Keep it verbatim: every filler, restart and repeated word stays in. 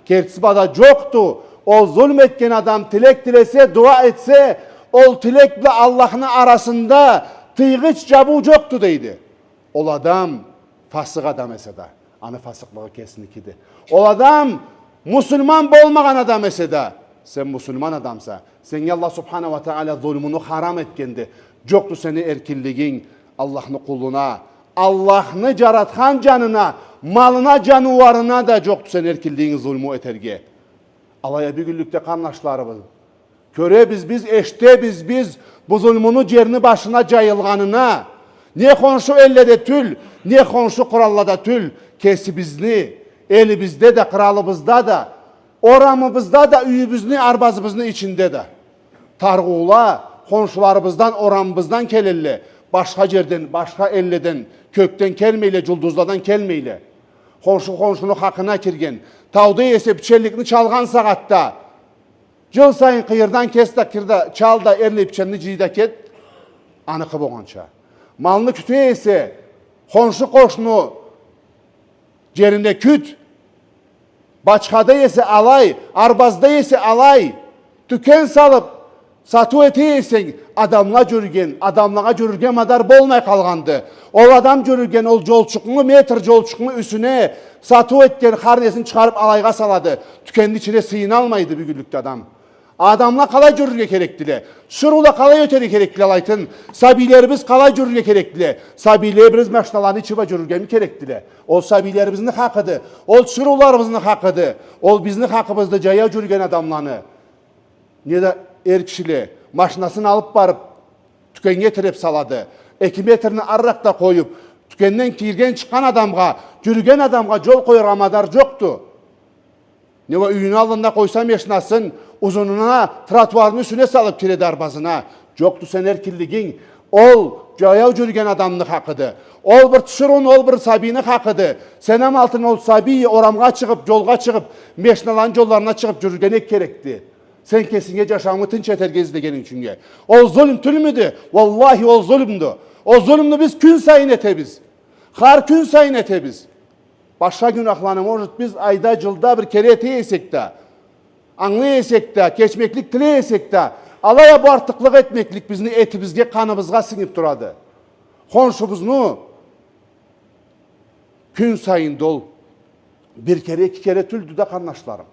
Кертиси бла да джокъду. Ол зулму этген адам тилек тилесе, дуа этсе, ол тилек бла Аллахны арасында тыйгъыч, джабыу джокъду, дейди. Ол адам фасыкъ адам эсе да, аны фасыкълыгъы кесиникиди. Ол адам муслиман болмагъан адам эсе да, сен муслиман адамса, сеннге Аллах Субханаху уа Тагъала зулмуну харам этгенди. Джокъду сени эркинлигинг Аллахны къулуна, Аллахны джаратхан джанына, малына, джаныуарына да джокъду сени эркинлигинг зулму этерге. Алай а бюгюнлюкде, къарнашларыбыз, кёребиз биз, эшитебиз биз бу зулмуну джерни башына джайылгъанына. Не хоншу элледе тюл, не хоншу къраллада тюл, кесибизни элибизде да, къралыбызда да, орамыбызда да, юйюбюзню, арбазыбызны ичинде да. Тарыгъыула хоншуларыбыздан, орамыбыздан келелле, башха джерден, башха элледен, кёкден келмейле, джулдузладан келмейле. Хоншу хоншуну хакъына кирген, тауда эсе биченликни чалгъан сагъатда, джыл сайын къыйырдан кес да, кир да, чал да, эрлай биченни джый да кет, аныкъы болгъанча. Малны кюте эсе, хоншу къошну джерине кют, бачхада эсе алай, арбазда эсе алай, тюкен салыб, сатыу эте эсенг, адамла джюрюген, адамлагъа джюрюрге мадар болмай къалгъанды. Ол адам джюрюген, ол джолчукъну, метр джолчукъну юсюне сатыу этген хар несин чыгъарыб алайгъа салады. Тюкенни ичине сыйыналмайды бюгюнлюкде адам. Адамла къалай джюрюрге керекдиле? Тиширыула къалай ётерге керекдиле алайтын? Сабийлерибиз къалай джюрюрге керекдиле? Сабийлерибиз машиналаны ичи бла джюрюргеми керекдиле? Ол сабийлерибизни хакъыды. Ол тиширыуларыбызны хакъыды. Ол бизни хакъыбызды, джаяу джюрюген адамланы. Неда эр кишиле машинасын алыб барыб, тюкеннге тиреб салады. Эки метрни арыракъда къоюб, тюкенден кирген-чыкъгъан адамгъа, джюрюген адамгъа джол къояргъа мадар джокъду. Не уа юйюню аллында къойса машинасын, узунуна, тротуарны юсюне салыб киреди арбазына. Джокъду сени эркинлигинг. Ол джаяу джюрюген адамны хакъыды. Ол бир тиширыуну, ол бир сабийни хакъыды. Сен ам алтын ол сабий орамгъа чыгъыб, джолгъа чыгъыб, машиналаны джолларына чыгъыб джюрюрге нек керекди? Сен кесинге джашаунгу тынч этерге излегенинг ючюннге. Ол зулму тюлмюдю? Уаллахи, ол зулмуду. Ол зулмуну биз кюн сайын этебиз. Хар кюн сайын этебиз. Башха гюнахланы, может, биз айда, джылда бир кере эте эсек да, ангылай эсек да, кечмеклик тилей эсек да, алай а бу артыкълыкъ этмеклик бизни этибизге, къаныбызгъа сингиб турады. Хоншубузну кюн сайын да ол бир кере, эки кере тюлдю да, къарнашларым.